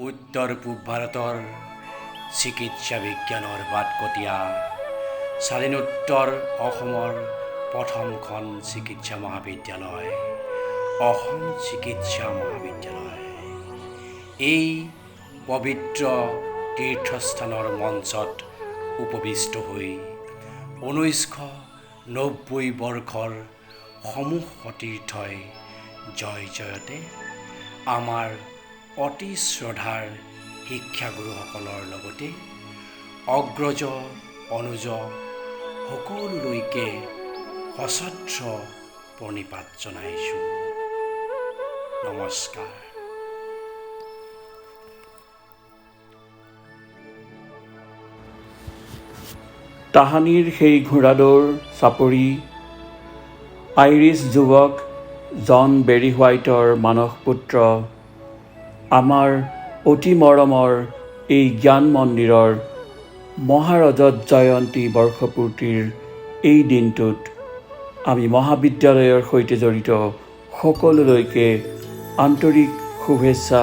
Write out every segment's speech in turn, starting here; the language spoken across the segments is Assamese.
উত্তৰ পূব ভাৰতৰ চিকিৎসা বিজ্ঞানৰ বাটকটীয়া স্বাধীনোত্তৰ অসমৰ প্ৰথমখন চিকিৎসা মহাবিদ্যালয় অসম চিকিৎসা মহাবিদ্যালয়। এই পবিত্ৰ তীৰ্থস্থানৰ মঞ্চত উপবিষ্ট হৈ 1990 বৰ্ষৰ সমূহ সতীৰ্থই জয় জয়তে আমাৰ অতি শ্ৰদ্ধাৰ শিক্ষাগুৰুসকলৰ লগতে অগ্ৰজ অনুজ সকলোলৈকে সশ্ৰদ্ধ প্ৰণিপাত জনাইছোঁ। নমস্কাৰ। তাহানিৰ সেই ঘোঁৰাদৌৰ চাপৰি, আইৰিছ যুৱক জন বেৰী হোৱাইটৰ মানসপুত্ৰ, আমাৰ অতি মৰমৰ এই জ্ঞান মন্দিৰৰ মহাৰজত জয়ন্তী বৰ্ষপূৰ্তিৰ এই দিনটোত আমি মহাবিদ্যালয়ৰ সৈতে জড়িত সকলোলৈকে আন্তৰিক শুভেচ্ছা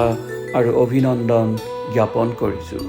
আৰু অভিনন্দন জ্ঞাপন কৰিছোঁ।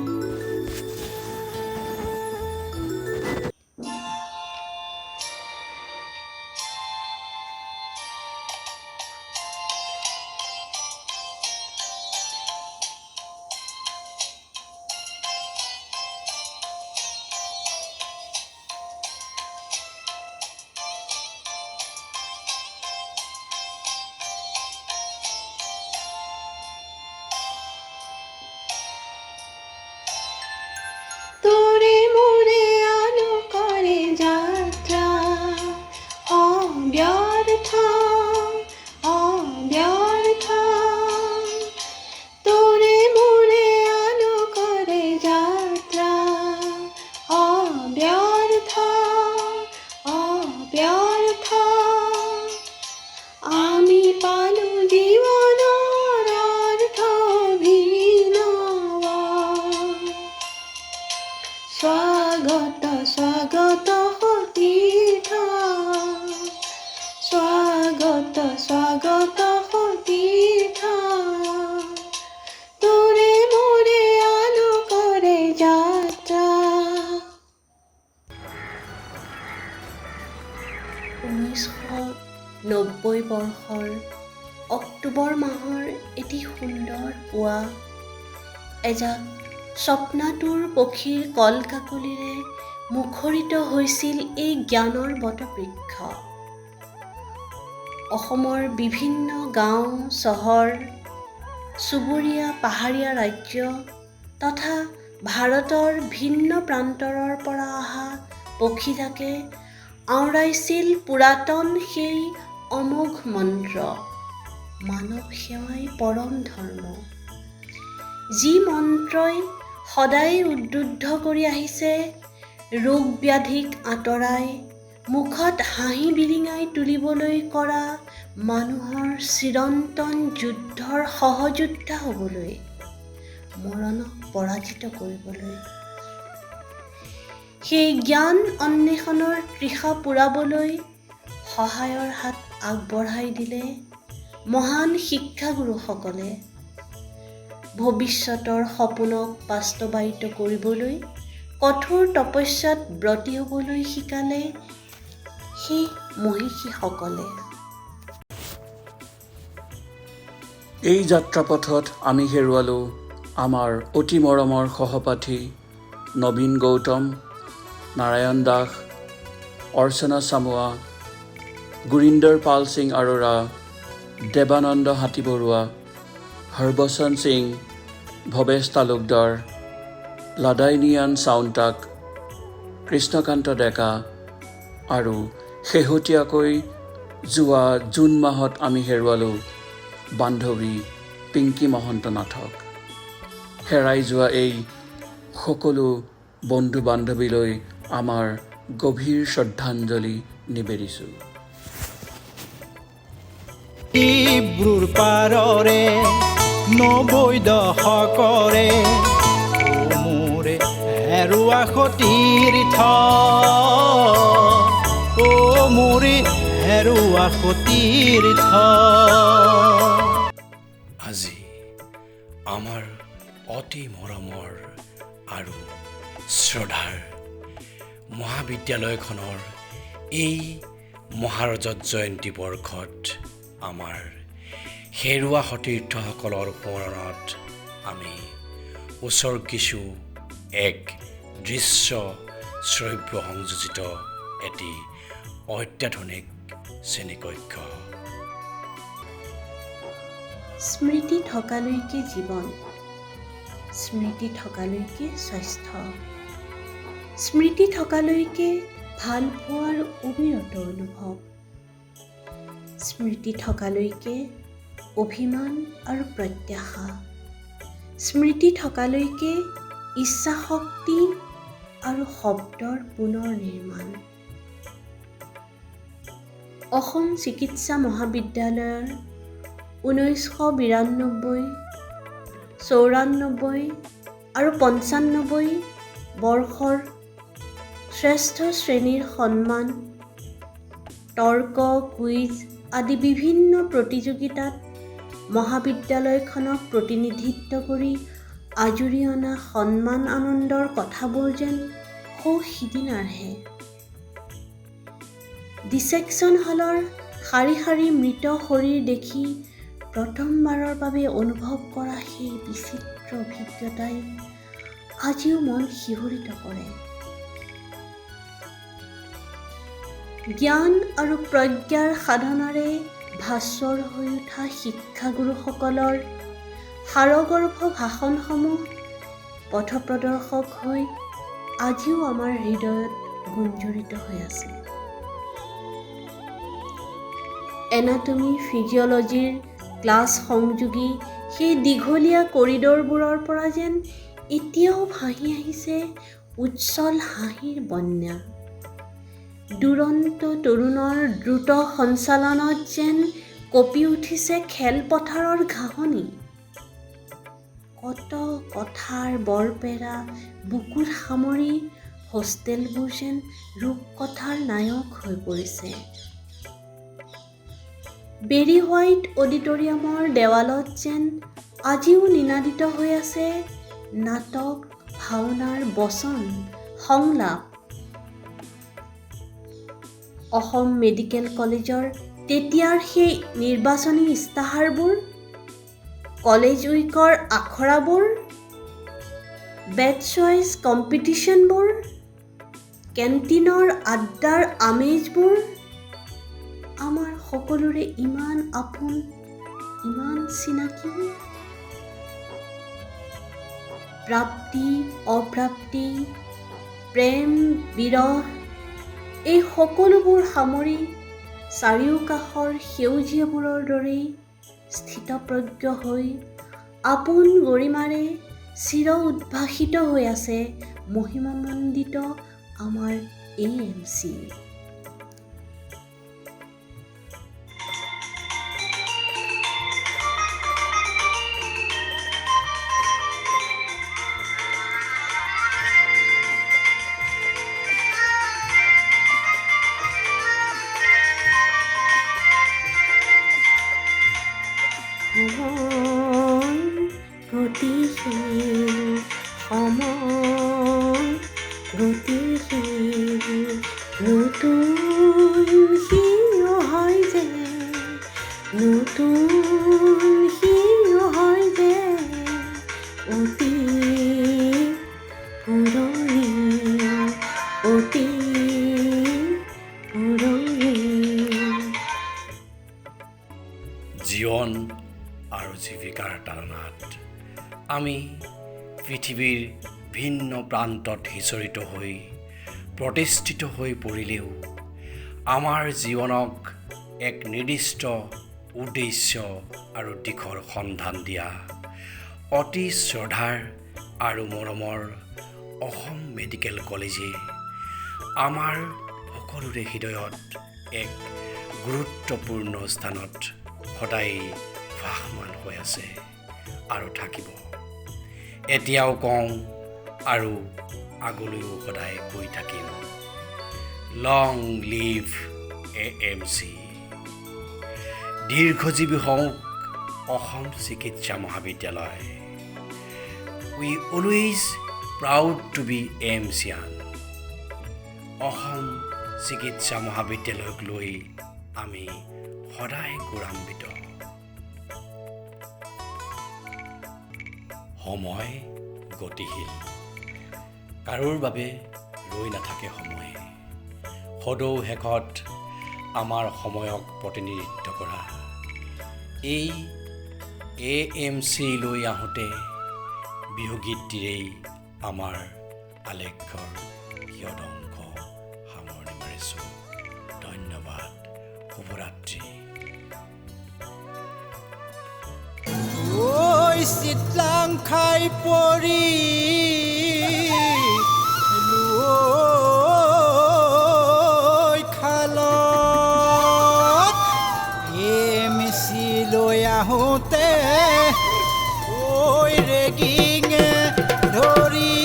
তোৰে মোৰে আলো কৰে যাত্ৰা অব্যৰ্থ অব্যৰ্থ, তোৰে মোৰে আলো কৰে যাত্ৰা অব্যৰ্থ অব্যৰ্থ। আমি পালো জীবনৰ অৰ্থ অভিনৱ। স্বাগত স্বাগত সতীৰ্থ, স্বাগত স্বাগত সতীৰ্থ, তোৰে মোৰে আলো কৰে যাত্ৰা। 1990 বৰ্ষৰ অক্টোবৰ মাহৰ এটি সুন্দৰ পুৱা এজাক স্বপ্নাতুৰ পক্ষীৰ কল-কাকলিৰে মুখৰিত হৈছিল এই জ্ঞানৰ বটবৃক্ষ। অসমৰ বিভিন্ন গাঁও, চহৰ, চুবুৰীয়া পাহাৰীয়া ৰাজ্য তথা ভাৰতৰ ভিন্ন প্ৰান্তৰৰ পৰা অহা পক্ষীজাকে আওৰাইছিল পুৰাতন সেই অমোঘ মন্ত্ৰ, মানৱ সেৱাই পৰম ধৰ্ম। যি মন্ত্ৰই সদায় উদ্বুদ্ধ কৰি আহিছে ৰোগ ব্যাধিক আঁতৰাই মুখত হাঁহি বিৰিঙাই তুলিবলৈ কৰা মানুহৰ চিৰন্তন যুদ্ধৰ সহযোদ্ধা হ'বলৈ, মৰণক পৰাজিত কৰিবলৈ, সেই জ্ঞান অন্বেষণৰ তৃষা পূৰাবলৈ সহায়ৰ হাত আগবঢ়াই দিলে মহান শিক্ষাগুৰুসকলে। ভৱিষ্যতৰ সপোনক বাস্তৱায়িত কৰিবলৈ কঠোৰ তপস্যাত ব্ৰতী হ'বলৈ শিকালে সেই মহিষীসকলে। এই যাত্ৰাপথত আমি হেৰুৱালোঁ আমাৰ অতি মৰমৰ সহপাঠী নবীন গৌতম, নাৰায়ণ দাস, অৰ্চনা চামুৱা, গুৰিন্দৰ পাল সিং আৰোৰা, দেৱানন্দ হাতীবৰুৱা, হৰবচন সিং, ভৱেশ তালুকদাৰ, লাদাইনিয়ান চাউণ্টাক, কৃষ্ণকান্ত ডেকা আৰু শেহতীয়াকৈ যোৱা জুন মাহত আমি হেৰুৱালোঁ বান্ধৱী পিংকী মহন্ত নাথক। হেৰাই যোৱা এই সকলো বন্ধু বান্ধৱীলৈ আমাৰ গভীৰ শ্ৰদ্ধাঞ্জলি নিবেদিছোঁ। ডিব্ৰুৰ পাৰৰে 90 দশকৰে মোৰে হেৰুৱা সতীৰ্থ, অ মোৰে হেৰুৱা সতীৰ্থ। আজি আমাৰ অতি মৰমৰ আৰু শ্ৰদ্ধাৰ মহাবিদ্যালয়খনৰ এই মহাৰজত জয়ন্তী বৰ্ষত আমাৰ হেৰুৱা সতীৰ্থসকলৰ সোঁৱৰণত আমি উছৰ্গিছোঁ এক দৃশ্য শ্ৰব্য সংযোজিত এটি অত্যাধুনিক শ্ৰেণীকক্ষ। স্মৃতি থকালৈকে জীৱন, স্মৃতি থকালৈকে স্বাস্থ্য, স্মৃতি থকালৈকে ভাল পোৱাৰ অবিৰত অনুভৱ, স্মৃতি থকালৈকে অভিমান আৰু প্ৰত্যাশা, স্মৃতি থকালৈকে ইচ্ছাশক্তি আৰু শব্দৰ পুনৰ নিৰ্মাণ। অসম চিকিৎসা মহাবিদ্যালয়ৰ 1992, 94 আৰু 95 বৰ্ষৰ শ্ৰেষ্ঠ শ্ৰেণীৰ সন্মান, তৰ্ক, কুইজ আদি বিভিন্ন প্ৰতিযোগিতাত মহাবিদ্যালয়খনক প্ৰতিনিধিত্ব কৰি আজুৰি অনা সন্মান আনন্দৰ কথাবোৰ যেন সৌ সিদিনাৰহে। ডিছেকশ্যন হলৰ শাৰী শাৰী মৃত শৰীৰ দেখি প্ৰথমবাৰৰ বাবে অনুভৱ কৰা সেই বিচিত্ৰ অভিজ্ঞতাই আজিও মন শিহৰিত কৰে। জ্ঞান আৰু প্ৰজ্ঞাৰ সাধনাৰে ভাস্বৰ হৈ উঠা শিক্ষাগুৰুসকলৰ সাৰগৰ্ভ ভাষণসমূহ পথপ্ৰদৰ্শক হৈ আজিও আমাৰ হৃদয়ত গুঞ্জৰিত হৈ আছে। এনাটমি, ফিজিঅ'লজিৰ ক্লাছ সংযোগী সেই দীঘলীয়া কৰিডৰবোৰৰ পৰা যেন এতিয়াও ভাহি আহিছে উচ্ছল হাঁহিৰ বন্যা। দুৰন্ত তৰুণৰ দ্ৰুত সঞ্চালনত যেন কঁপি উঠিছে খেলপথাৰৰ ঘাঁহনি। কত কথাৰ বৰপেৰা বুকুত সামৰি হোষ্টেলবোৰ যেন ৰূপকথাৰ নায়ক হৈ পৰিছে। বেৰী হোৱাইট অডিটৰিয়ামৰ দেৱালত যেন আজিও নিনাদিত হৈ আছে নাটক, ভাওনাৰ বচন, সংলাপ। অসম মেডিকেল কলেজৰ তেতিয়াৰ সেই নিৰ্বাচনী ইস্তাহাৰবোৰ, কলেজ উইকৰ আখৰাবোৰ, বেটছ ৱাইজ কম্পিটিশ্যনবোৰ, কেণ্টিনৰ আড্ডাৰ আমেজবোৰ আমাৰ সকলোৰে ইমান আপোন, ইমান চিনাকি। প্ৰাপ্তি, অপ্ৰাপ্তি, প্ৰেম, বিৰহ এই সকলোবোৰ সামৰি চাৰিওকাষৰ সেউজীয়াবোৰৰ দৰেই স্থিতপ্ৰজ্ঞ হৈ আপোন গৰিমাৰে চিৰ উদ্ভাসিত হৈ আছে মহিমামণ্ডিত আমাৰ AMC। সময় গতিশীল, সময় গতিশীল, নতুন সিও হয় যে, নতুন সিও হয় যে, অতি পুৰণি, অতি পুৰণি। জীৱন আৰু জীৱিকাৰ তাড়নাত আমি পৃথিৱীৰ ভিন্ন প্ৰান্তত সিঁচৰিত হৈ প্ৰতিষ্ঠিত হৈ পৰিলেও আমাৰ জীৱনক এক নিৰ্দিষ্ট উদ্দেশ্য আৰু দিশৰ সন্ধান দিয়া অতি শ্ৰদ্ধাৰ আৰু মৰমৰ অসম মেডিকেল কলেজে আমাৰ সকলোৰে হৃদয়ত এক গুৰুত্বপূৰ্ণ স্থানত সদায় ভাসমান হৈ আছে আৰু থাকিব। এতিয়াও কওঁ আৰু আগলৈও সদায় কৈ থাকিম, লং লিভ AMC। দীৰ্ঘজীৱী হওক অসম চিকিৎসা মহাবিদ্যালয়। We always proud to be AMCian. Assam চিকিৎসা মহাবিদ্যালয়ক লৈ আমি সদায় গৌৰৱান্বিত। সময় গতিশীল, কাৰোৰ বাবে ৰৈ নাথাকে সময়ে। সদৌ শেষত আমাৰ সময়ক প্ৰতিনিধিত্ব কৰা এই এ এম চি লৈ আহোঁতে বিহুগীতটিৰেই আমাৰ আলেখ্যৰ কিয়দংশ সামৰণি মাৰিছোঁ। ধন্যবাদ, শুভৰাত্ৰি। ঐ চিতলাং খাই পৰি খালত এম চি লৈ আহোঁতে ঐ ৰেগিঙে ধৰি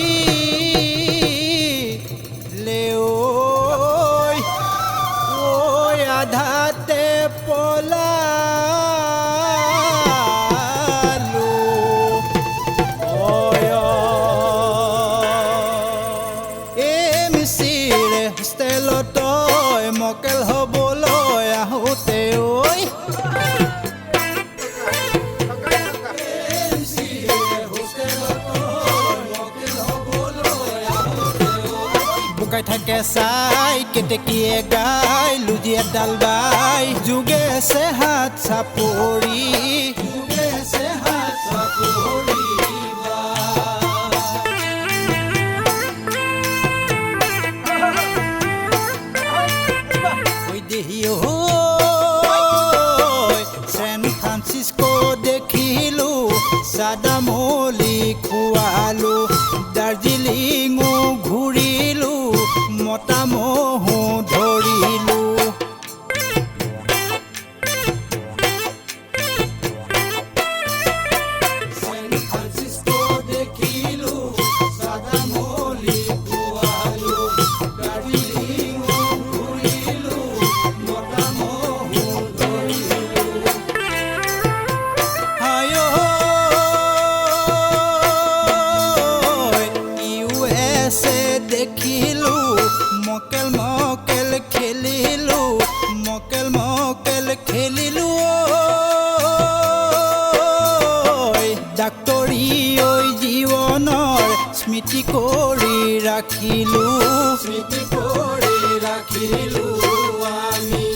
লে ঐ আধাতে পলালো। এম চিৰ হোষ্টেলত মকেল হ'বলৈ আহোঁতে ঐ বুকাই থাকে চাই কেতেকীয়ে গাই লুজিয়ে ডাল বাই যোগেছে হাত চাপৰি, যোগেছে হাত চাপৰি। দেহি ঐ চেন ফ্ৰান্সিস্কো দেখিলো, চাদামলি খুৱালো, দাৰ্জিলিঙো ঘূৰিলো, মতা মহো ধৰিলো। চেন ফ্ৰান্সিস্কো দেখিলো, চাদামলি খুৱালো, দাৰ্জিলিঙো ঘূৰিলো, মতা মহো ধৰিলো। হায় ইউ এছ এ দেখিলো, মকেল মকেল খেলিলো, মকেল মকেল খেলিলো। ডাক্তৰী ঐ জীৱনৰ স্মৃতি কৰি ৰাখিলো, স্মৃতি কৰি ৰাখিলো আমি।